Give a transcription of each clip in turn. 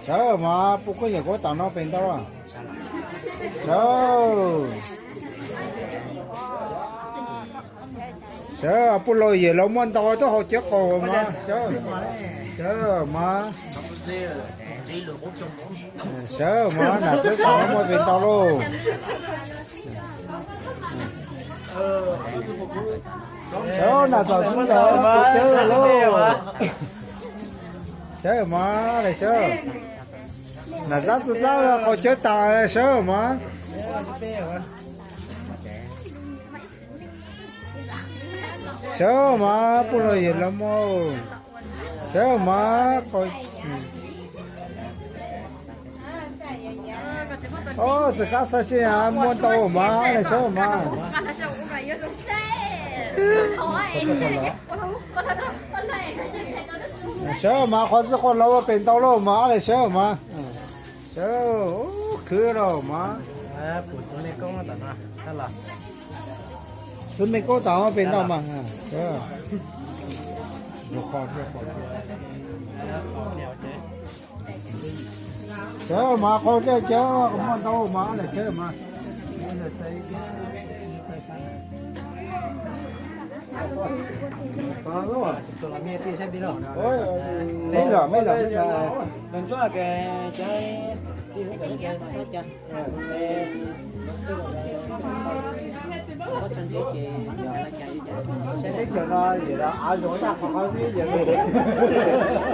Sawv mas, puj koj yawm koj tam no pem ntau. Sawv, sawv puj laus yawm laus muaj ntau tuaj haus cawv qaus mas sawv, sawv mas, sawv mas, nam txawb xav muaj pem ntau lauj. Sawv, nam txawb xav muaj cawv lauj. Sawv mas, sawv, nam txawb txawb qaus cawv tas, sawv mas. Sawv mas, puj laus yawm laus muaj, sawv mas. Ob, xwm kab xaj sij muaj ntau mas, sawv mas. Sawv mas, qhov txij qhov laus ua pem ntau lauj mas, sawv mas. Sawv, khwv lauj mas. Xwb me koob tam no pem ntau mas. Sawv mas, qhov dej cawv muaj ntau mas, sawv mas. Mev lawm, mev lawm, mev lawm. Teb chaws no yam av zoov tag qhov qhov xwb yam.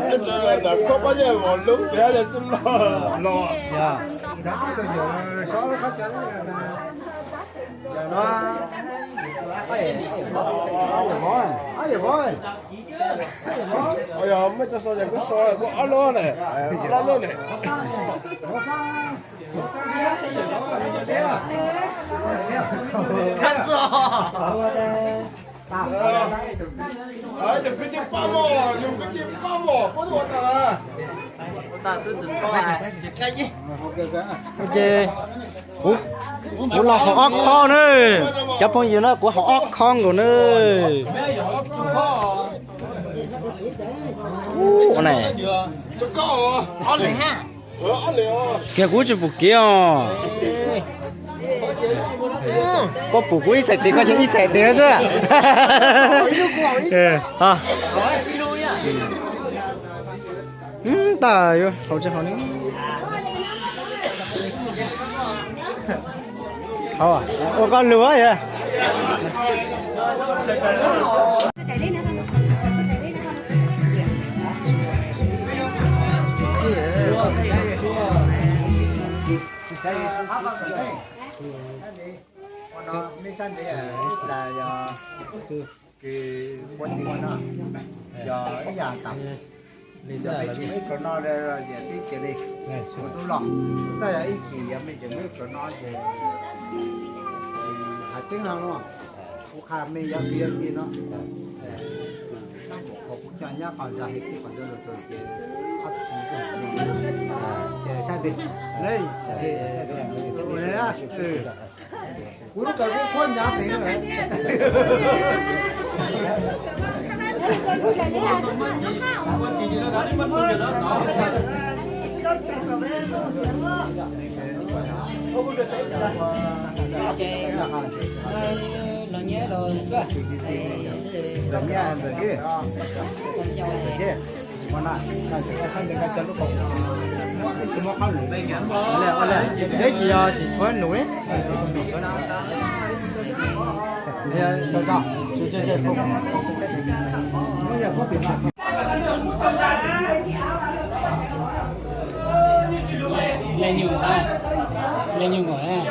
Teb chaws no koj pab yeej vos lub tiav yam txwj loj los. Yog. Nrog ab tug yawm sob lub qhov cawv, yawm no, ab yawm vov, ab yawm vov. Yog muaj cov so yog kuj so kuj ob lub ne, ob lub ne. Ces kuv, kuv los hauv ob qho na. Cov phooj ywg na, kuv hauv ob qho nkaus na. Ua na. Kiag kuv tsis pum kiag os. Koj pum kuv ib txhais tes, koj yeej ib txhais tes xwb. Tag yuav haus tsis haus ne. Ua koj lus yog. Kws ua tim no yog ib yam tas. Yog mej tsis muaj ib pluag no ces peb cia li ua tub loj. Tab yog ib chim yog mej tseem muaj ib pluag no ces hais tseeb no, kuv qha mej yog kwv yog tij no, qhov kuv coj nyab qhov zag hais tij qhov ntawd los ces ob txiv ces sab tes ne. Kuv lub kawm kuj qhuab nyav heev lawm. Peb tsis yog tsis tshuav num. Leej nyuj, leej nyuj nkaus.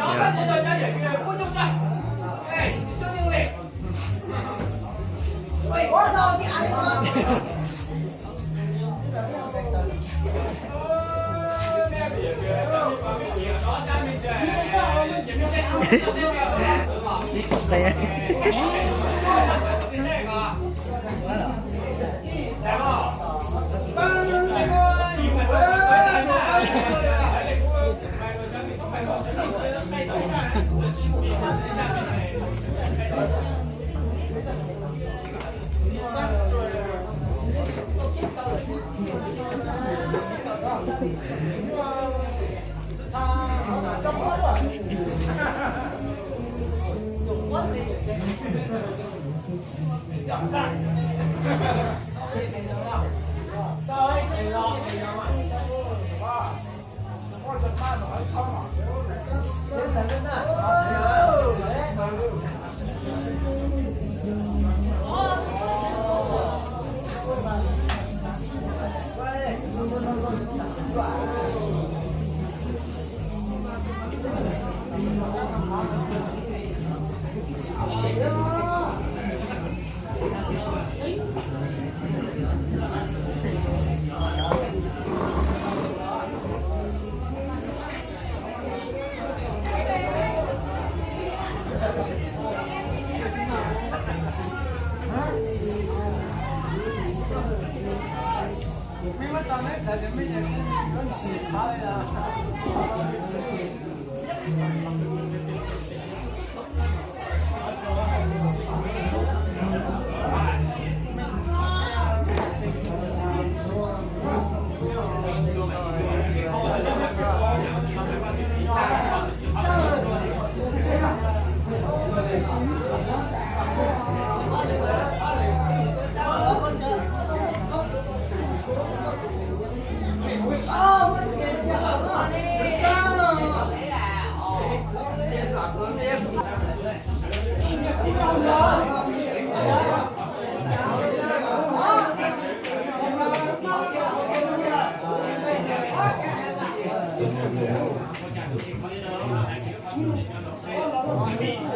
Thank you.